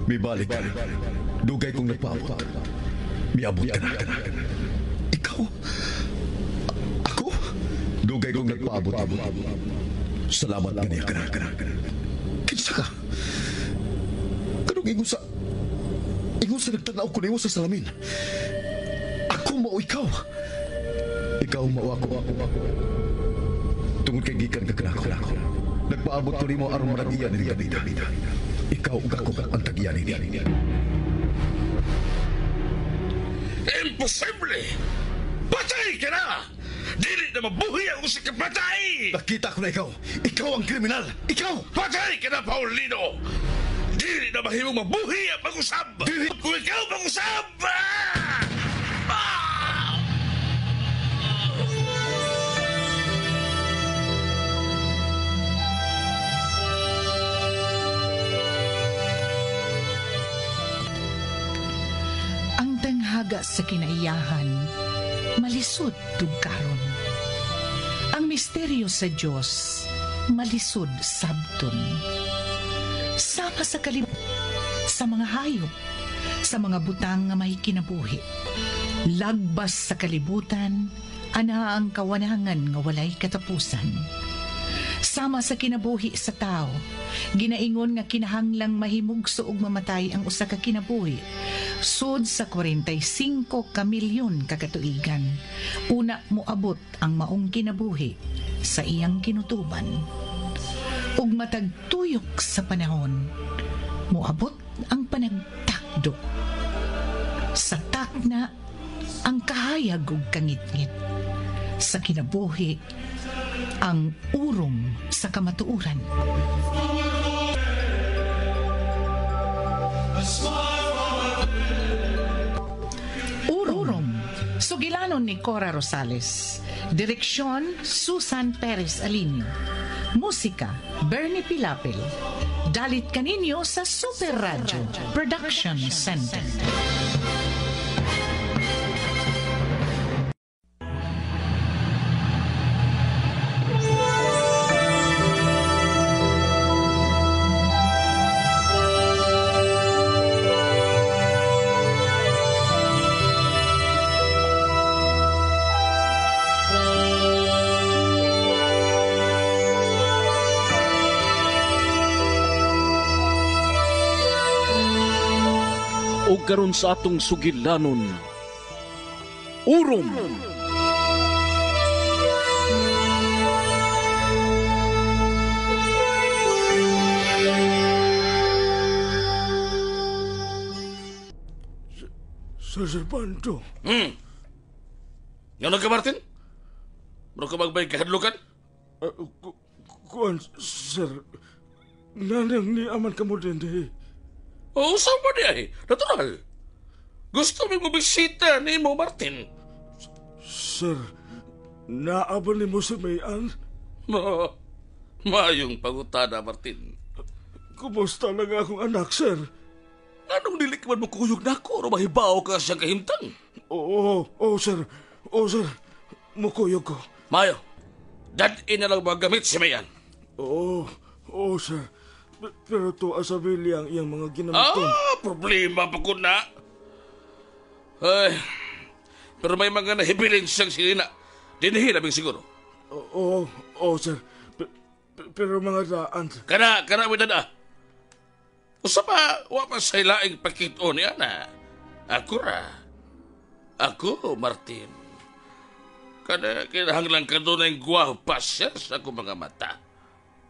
Mibalik ka. Dugay kong nagpaabot. Miabot ka na. Ikaw? Ako? Dugay kong nagpaabot. Salamat kaniya ka na. Kinsa ka? Kanong ingon sa... Ingon sa nagtanaw ko nimo sa salamin. Ako mao ikaw. Ikaw mao ako. Tungod kay gikan ka kanako. Nagpaabot ko nimo aron manag-iya ni Ganita. Ikaw ug ako ang tag-iya nini. Imposible! Patay ka na! Dili na mabuhi ang usa ka patay! Nakita ko na ikaw. Ikaw ang kriminal. Ikaw! Patay ka na, Paulino! Dili na mahimong mabuhi ang pag-usab! Dili! Kung ikaw pag-usab! Ah! Ah! Ang tanghaga sa kinaiyahan, malisod tugkaron. Ang misteryo sa Dios, malisod sabton. Sama sa sa mga hayop, sa mga butang nga may kinabuhi. Lagbas sa kalibutan, ana ang kawanangan nga walay katapusan. Sama sa kinabuhi sa tao, ginaingon nga kinahanglang mahimugso og mamatay ang usa ka kinabuhi. Sud sa 45 ka milyon ka katuigan, una moabot ang maong kinabuhi sa iyang kinutuban. Ug matag tuyok sa panahon, moabot ang panagtakdo. Sa takna, ang kahayag ug kangitngit. Sa kinabuhi, ang urom sa kamatuoran. Urom. Sugilanon ni Cora Rosales. Direksyon, Susan Perez Alinio. Musika, Bernie Pilapil. Dalit kaninyo sa Super Radio Production Center. O karon sa atong sugilanon, Urom. Sir Servando. Ngano ka, Martin? Mura ka magbay kahadlukan? Kuan, sir. Nanang ni aman ka mo din, di. Oo, sama niya eh. Natural. Gusto mo bisita ni mo, Martin. Sir, naabon ni mo si Mayan? Maayong pangutana, Martin. Kumusta lang akong anak, sir? Anong dili ka man mukuyog na ako o mahibaw ka siyang kahimtang? Oo, oo, sir. Oo, sir. Mukuyog ko. Mayo, dad-in na lang mga gamit si Mayan. Oo, oo, sir. Pero tuwa sa Billy ang iyang mga ginamiton. Ah, problema pa ko na. Ay, pero may mga nahibilin siyang silina. Dinhi labing siguro. Oo, oo, sir. Pero mga daan. Kana, kana, may dada. Usa pa, wa pa sa ilaing pakito niya na. Ako ra. Ako, Martin. Kana, kinahanglan ka doon ang guwapa siya sa akong mga mata.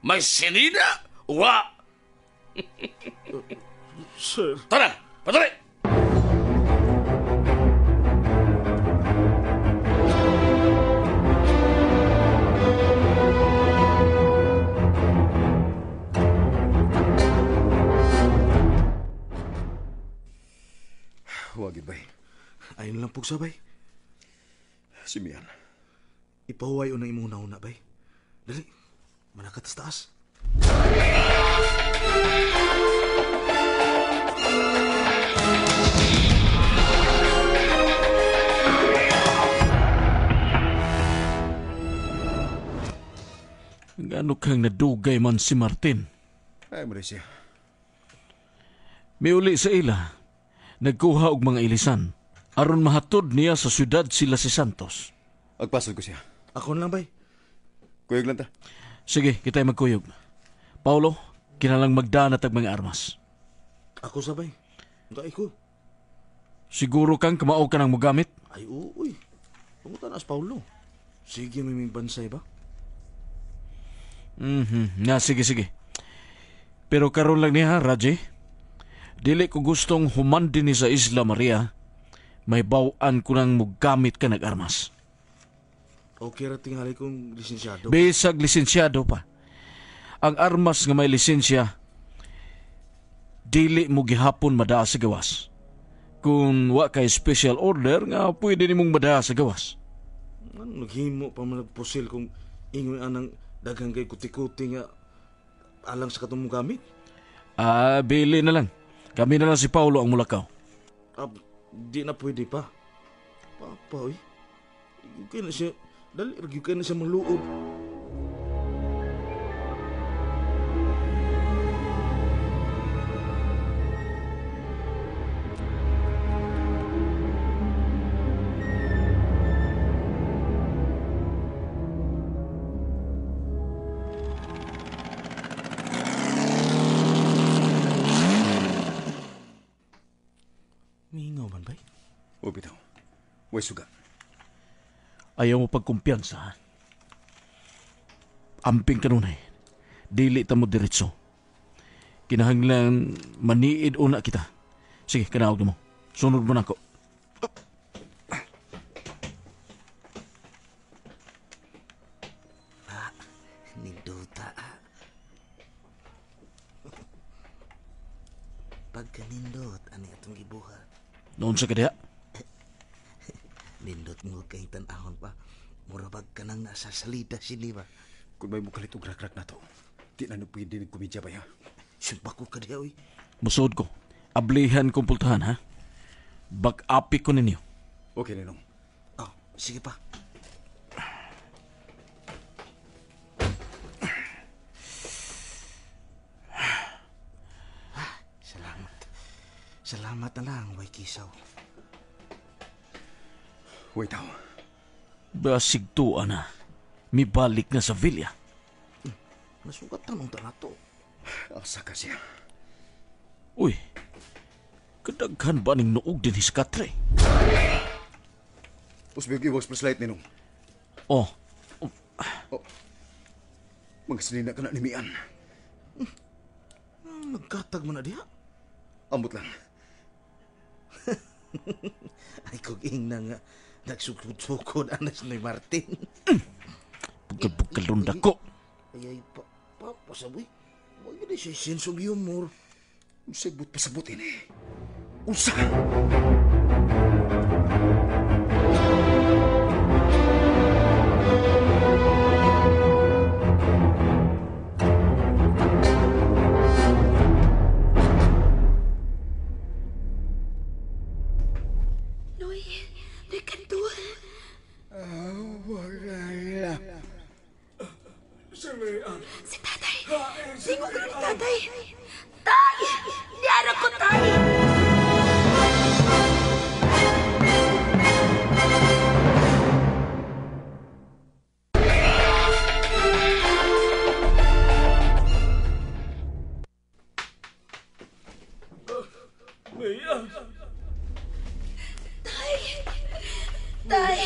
May sinina, wa! Sir. Tara, padali! Wagi, bay. Ayun lang pugsabay. Si Mian. Ipahuway o ng imong nauna, bay. Dali, manakat sa taas. Ngano kang nadugay man si Martin? Ay, Mauricio. Miuli sa ila, nagkuha og mga ilisan. Aron mahatod niya sa syudad sila si Santos. Agpasod ko siya. Ako na lang, bay. Kuyog lang ta. Sige, kita'y magkuyog. Paulo, kinalang magdana tag mga armas. Ako sabay. Dai ko. Siguro kang kamao ka ng mugamit? Ay, uy. Pangutan as Paulo. Sige, may bansay ba? Na, sige. Pero karon lang niya, Raji. Dili ko gustong humandi ni sa Isla Maria. May bawaan ko nang mugamit ka nag-armas. Okay ra tingali kong lisensyado. Bisag lisensyado pa. Ang armas nga may lisensya, dili mo gihapon madaa sa gawas. Kung wa kay special order nga pwede nimong madaa sa gawas. Ano naghimo pa man nagpusil kung ingon anang daghang kay kuti-kuti nga alang sa katong gamit? Ah, bili na lang. Kami na lang si Paulo ang mulakaw. Ah, di na pwede pa. Papa, oy. Kaya na siya, dali, kaya na siya maluob. Mingaw man, bay? O, bitaw. Way suga. Ayaw mo pagkumpiyansa, ha? Amping kanunay. Dili ta mo diretso. Kinahanglan maniid una kita. Sige, kanaog na mo. Sunod mo na ako. Ah, ninduta, ah. Pagkanindot, ani atong gibuhat. Noon sa kadiha? Nindot mo kay tan-ahon pa. Mura bag ka nang nasa salida sini ba? Kung may mukalit og rakrak na to, di na pwede nagkomedya ba ya? Sumpa ko ka diha, uy. Musod ko. Ablihan kong pultahan, ha? Bag-api ko ninyo. Okay, Ninong. Oh, sige pa. Ah, salamat. Salamat na lang, way kisaw. Way tao. Basig tuwa na. Mibalik na sa villa. Nasugat tanong ta na to. Asa ka siya. Uy, kadaghan ba ning noog din his katre? Usbig iwas flashlight, Ninong. Oh. Oh. Mga sinina ka na ni Mian. Nagkatag mo na diha. Ambot lang. Ay, kung ing na nga, nagsukod-sukod anas ni Martin. Bukal-bukal ron dako. Ay, ay, pa, sabi. Huwag yun siya sense of humor. Unsay but pasabutin eh. Unsa? Noy, Noy, kanto. Si tatay. Singo ka ni tatay. Tay! Niyara ko, tay! Tay! Tay!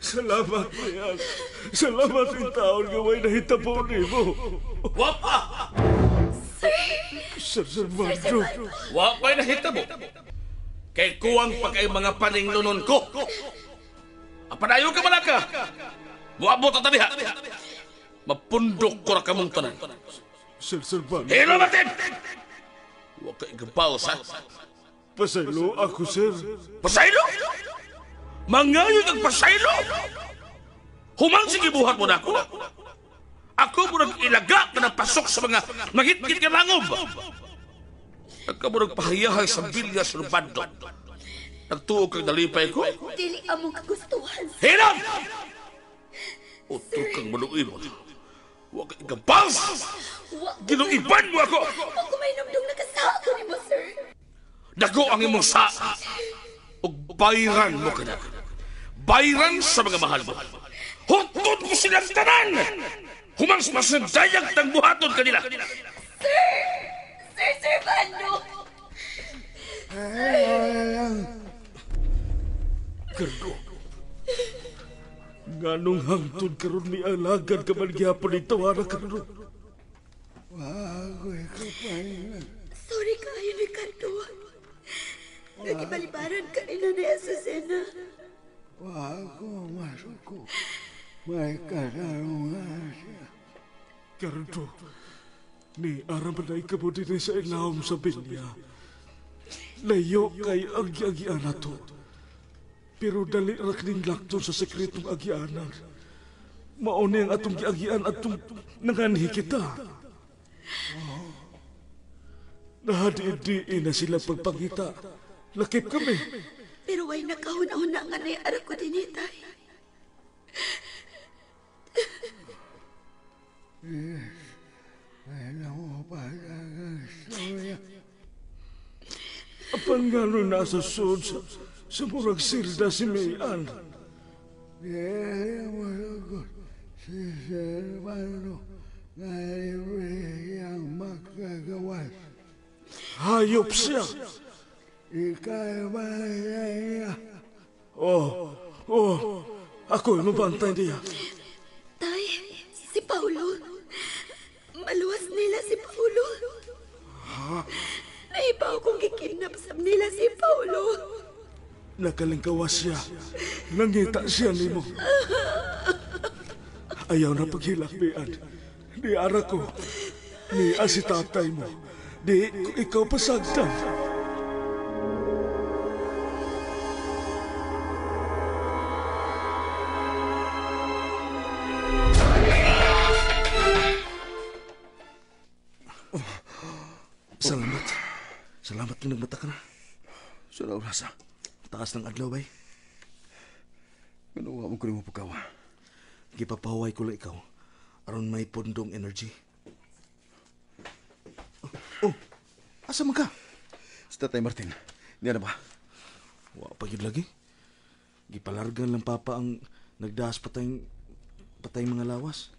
Salamat, Mayan. Salamat yung taon nga may nahitabo nimo. Wapa! Sir! Sir Servando. Wa pa'y nahitabo. Kay kuwang pa kay mga paninglunon ko. Apanayo ka malaka. Muabot at diha. Mapundok ko ra kamong tanan. Sir Servando. Hilo natin! Wa ka igabaw sa. Pasaylo ako, sir. Pasaylo? Mangayo kag pasaylo? Humang sige buhat mo na ako. Ako mo nag-ilaga ka ng pasok sa mga magitgit ka langob. Nagka mo nagpahayahay sa bilya sa Lubando. Nagtuog kang nalipay ko. Dili among kagustuhan, sir. Hilang! Utro kang maluin mo. Huwag ka igabaw! Wa Ginuiban mo ako! Wa ko may numdong nakasako ni mo, sir. Dago ang imong sa ug bayran mo kana. Bayran sa mga mahal mo. Hutod ko silang tanan. Humang masandayag tang buhaton kanila. Sir! Sir Servando! Gardo. Nganong hangtod karon may alagad ka man gihapon ni tawara karon. Sorry kayo, Ricardo. Nagibalibaran ka nila ni Azucena. Ako masuko. May katarungan siya. Gardo, ni aram na ikaw din sa ilawom sa bilya. Layo kay ang giagian nato. Pero dali ra kining lakton sa sekretong agianan. Mao ni ang atong giagian atong nanganhi kita. Nahadiin-diin na sila pagpangita. Lakip kami. Pero way nakahuna-huna nga na ara ko din itay. Apan nga nung nasa sud sa murag silda si Mayan. Dili mo sugot si Servando na libre siyang makagawas. Hayop siya. Ika'y niya. Oh, ako'y mabantay niya. Tay, si Paulo. Maluwas nila si Paulo. Ha? Naibaw kong gikidnap sab nila si Paulo. Nakalingkawas siya. Nangita siya nimo. Ayaw na paghilakbian. Di ara ko. Ni si tatay mo. Di ikaw pasagdan. Salamat. Salamat kung nagmata ka na. Sa orasa. Taas ng adlaw, bay. Ganawa mo ko rin mo pagkawa. Gipapaway ko lang ikaw. Aron may pundong energy. Oh, asa man ka? Si Tatay Martin, niya na ba? Wa pa gyud lagi. Gipalargan lang papa ang nagdaas patay mga lawas.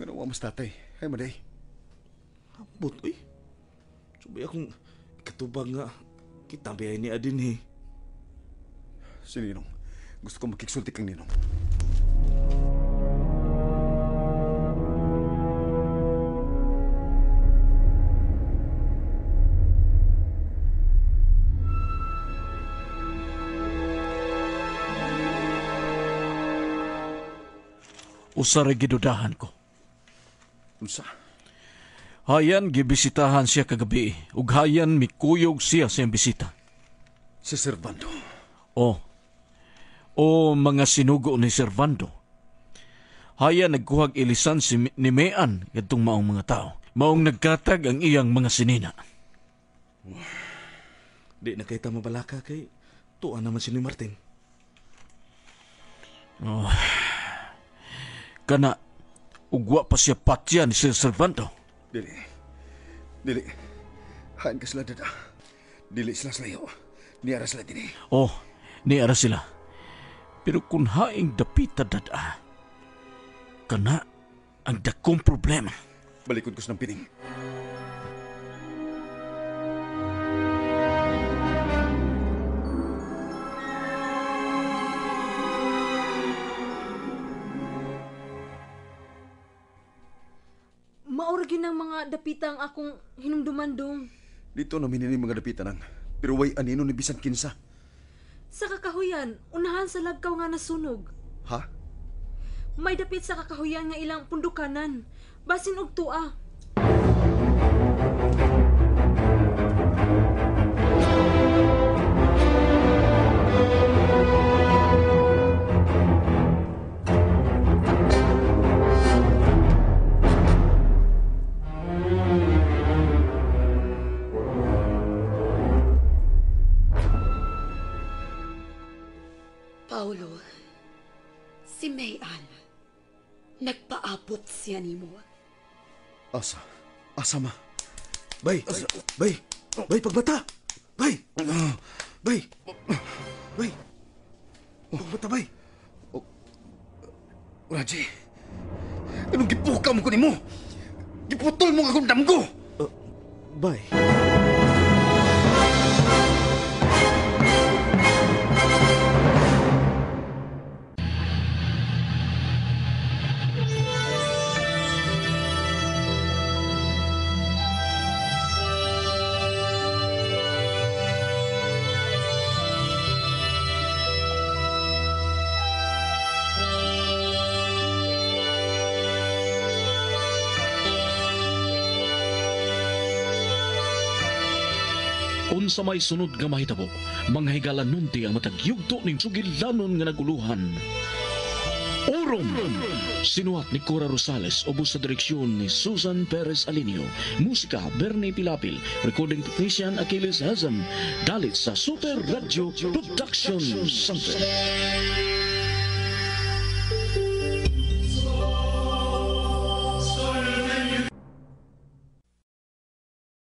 Ganawa mas tatay. Ay, maday. Abot, uy. Subay akong ikatubag nga kita biyay ni Adin, he. Si Ninong. Gusto ko makiksulti kang Ninong. Usa ra gidudahan ko. Unsa? Hayan gibisitahan siya kagabi ug hayan mikuyog siya sa iyang bisita. Si Servando. Oh. O mga sinugo ni Servando. Hayan nagkuhag ilisan si ni Mean kadtong maong mga tao. Maong nagkatag ang iyang mga sinina. Di na kay ta mabalaka kay tuwa naman si ni Martin. Oh. Kana ugwa pa siya patya ni Sir Servando. Dili. Dili. Hain ka sila dada. Dili sila slayo. Niara sila dini. Oh, niara sila. Pero kung haing dapita dada, kana ang dakong problema. Balikod ko sa ng pining. Maurgi ng mga dapita ang akong hinumduman dong. Dito namin ini mga dapita nang. Pero way anino ni bisan kinsa. Sa kakahuyan, unahan sa lagkaw nga nasunog. Ha? May dapit sa kakahuyan nga ilang pundukanan. Basin og tua. Paulo, si Mayan, nagpaabot siya nimo. Asa? Asa ma? Bay, bay, bay, pagbata! Bay! Bay! Bay! Pagmata, bay! Raji, anong gipuka mo ko nimo? Giputol mo akong damgo! Bay. Unsa may sunod nga mahitabo, mga higala nunti ang matag yugto ning sugilanon nga naguluhan. Orom! Sinuhat ni Cora Rosales, ubos sa direksyon ni Susan Perez Alinio. Musika, Bernie Pilapil. Recording technician, Achilles Hazam. Dalit sa Super Radio Production Center.